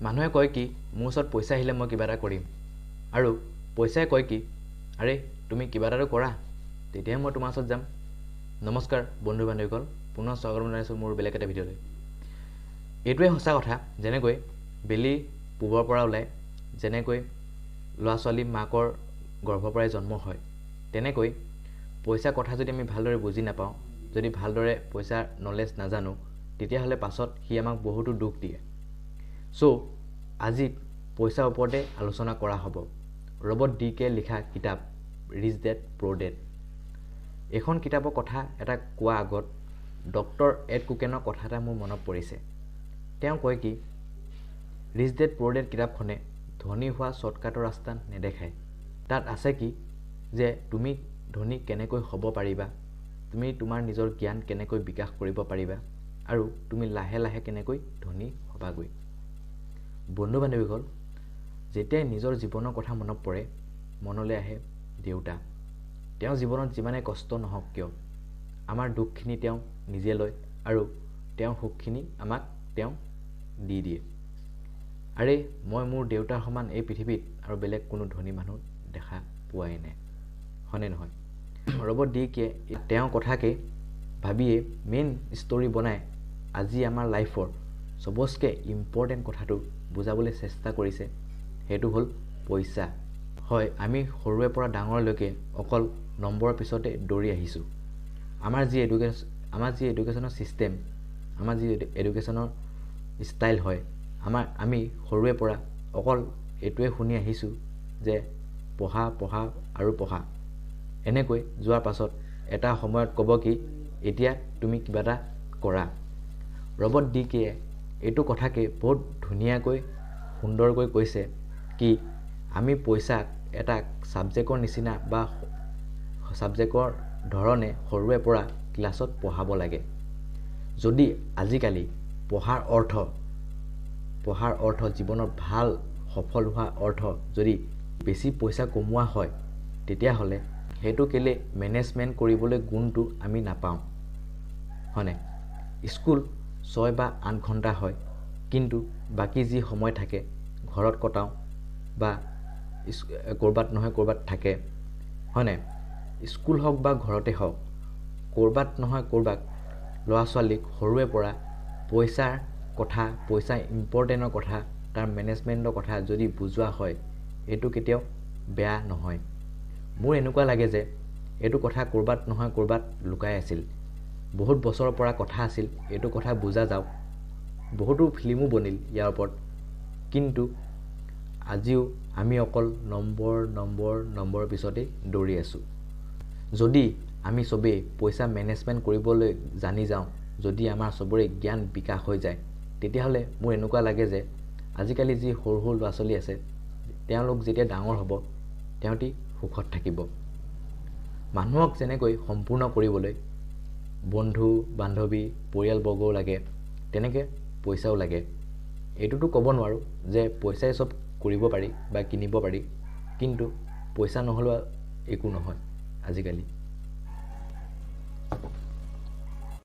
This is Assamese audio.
মানুহে কয় কি মোৰ ওচৰত পইচা আহিলে মই কিবা এটা কৰিম, আৰু পইচাই কয় কি আৰে তুমি কিবা এটাতো কৰা, তেতিয়াহে মই তোমাৰ ওচৰত যাম। নমস্কাৰ বন্ধু বান্ধৱীসকল, পুনৰ স্বাগতম জনাইছোঁ মোৰ বেলেগ এটা ভিডিঅ'লৈ। এইটোৱে সঁচা কথা, যেনেকৈ বেলি পূবৰ পৰা ওলায়, যেনেকৈ ল'ৰা ছোৱালী মাকৰ গৰ্ভৰ পৰাই জন্ম হয়, তেনেকৈ পইচাৰ কথা যদি আমি ভালদৰে বুজি নাপাওঁ, যদি ভালদৰে পইচাৰ নলেজ নাজানো, তেতিয়াহ'লে পাছত সি আমাক বহুতো দুখ দিয়ে। চ' আজি পইচাৰ ওপৰতে আলোচনা কৰা হ'ব। ৰবৰ্ট ডি কে লিখা কিতাপ ৰিচ ডেড প'ৰ ডেড, এইখন কিতাপৰ কথা এটা কোৱা আগত ডক্টৰ এড কুকেনৰ কথা এটা মোৰ মনত পৰিছে। তেওঁ কয় কি ৰিচ ডেড প'ৰ ডেড কিতাপখনে ধনী হোৱা শ্বৰ্টকাটৰ ৰাস্তা নেদেখায়। তাত আছে কি যে তুমি ধনী কেনেকৈ হ'ব পাৰিবা, তুমি তোমাৰ নিজৰ জ্ঞান কেনেকৈ বিকাশ কৰিব পাৰিবা, আৰু তুমি লাহে লাহে কেনেকৈ ধনী হ'বাগৈ। বন্ধু বান্ধৱীসকল, যেতিয়াই নিজৰ জীৱনৰ কথা মনত পৰে, মনলৈ আহে দেউতা। তেওঁ জীৱনত যিমানেই কষ্ট নহওক কিয়, আমাৰ দুখখিনি তেওঁ নিজে লয় আৰু তেওঁৰ সুখখিনি আমাক তেওঁ দি দিয়ে। আৰে মই মোৰ দেউতাৰ সমান এই পৃথিৱীত আৰু বেলেগ কোনো ধনী মানুহ দেখা পোৱাই নাই, হয়নে নহয়? ৰবৰ্ট ডি কে তেওঁৰ কথাকে ভাবিয়ে মেইন ষ্টৰী বনাই আজি আমাৰ লাইফৰ চবতকৈ ইম্পৰ্টেণ্ট কথাটো বুজাবলৈ চেষ্টা কৰিছে, সেইটো হ'ল পইচা। হয়, আমি সৰুৰে পৰা ডাঙৰলৈকে অকল নম্বৰৰ পিছতে দৌৰি আহিছোঁ। আমাৰ যি এডুকেশ্যনৰ ছিষ্টেম, আমাৰ যি এডুকেশ্যনৰ ষ্টাইল হয়, আমি সৰুৰে পৰা অকল এইটোৱে শুনি আহিছোঁ যে পঢ়া, পঢ়া আৰু পঢ়া। এনেকৈ যোৱাৰ পাছত এটা সময়ত ক'ব কি এতিয়া তুমি কিবা এটা কৰা। ৰবৰ্ট ডি কেয়ে এইটো কথাকে বহুত ধুনীয়াকৈ সুন্দৰকৈ কৈছে কি আমি পইচাক এটা ছাবজেক্টৰ নিচিনা বা ছাবজেক্টৰ ধৰণে সৰুৰে পৰা ক্লাছত পঢ়াব লাগে। যদি আজিকালি পঢ়াৰ অৰ্থ জীৱনৰ ভাল সফল হোৱাৰ অৰ্থ যদি বেছি পইচা কমোৱা হয়, তেতিয়াহ'লে সেইটো কেলৈ মেনেজমেণ্ট কৰিবলৈ গুণটো আমি নাপাওঁ, হয়নে? স্কুল 6 বা 8 ঘণ্টা হয়, কিন্তু বাকী যি সময় থাকে ঘৰত কটাওঁ বা ক'ৰবাত নহয় ক'ৰবাত থাকে, হয়নে? স্কুল হওক বা ঘৰতে হওক, ক'ৰবাত নহয় ক'ৰবাত ল'ৰা ছোৱালীক সৰুৰে পৰা পইচাৰ কথা, পইচা ইম্পৰ্টেণ্টৰ কথা, তাৰ মেনেজমেণ্টৰ কথা যদি বুজোৱা হয়, এইটো কেতিয়াও বেয়া নহয়। মোৰ এনেকুৱা লাগে যে এইটো কথা ক'ৰবাত নহয় ক'ৰবাত লুকাই আছিল, বহুত বছৰৰ পৰা কথা আছিল, এইটো কথা বুজা যাওক। বহুতো ফিল্মো বনিল ইয়াৰ ওপৰত, কিন্তু আজিও আমি অকল নম্বৰ নম্বৰ নম্বৰৰ পিছতেই দৌৰি আছোঁ। যদি আমি চবেই পইচা মেনেজমেণ্ট কৰিবলৈ জানি যাওঁ, যদি আমাৰ চবৰে জ্ঞান বিকাশ হৈ যায়, তেতিয়াহ'লে মোৰ এনেকুৱা লাগে যে আজিকালি যি সৰু সৰু ল'ৰা ছোৱালী আছে, তেওঁলোক যেতিয়া ডাঙৰ হ'ব তেওঁলোকে সুখত থাকিব। মানুহক যেনেকৈ সম্পূৰ্ণ কৰিবলৈ বন্ধু বান্ধৱী পৰিয়ালবৰ্গও লাগে, তেনেকৈ পইচাও লাগে। এইটোতো ক'ব নোৱাৰোঁ যে পইচাই চব কৰিব পাৰি বা কিনিব পাৰি, কিন্তু পইচা নহ'লেও একো নহয় আজিকালি।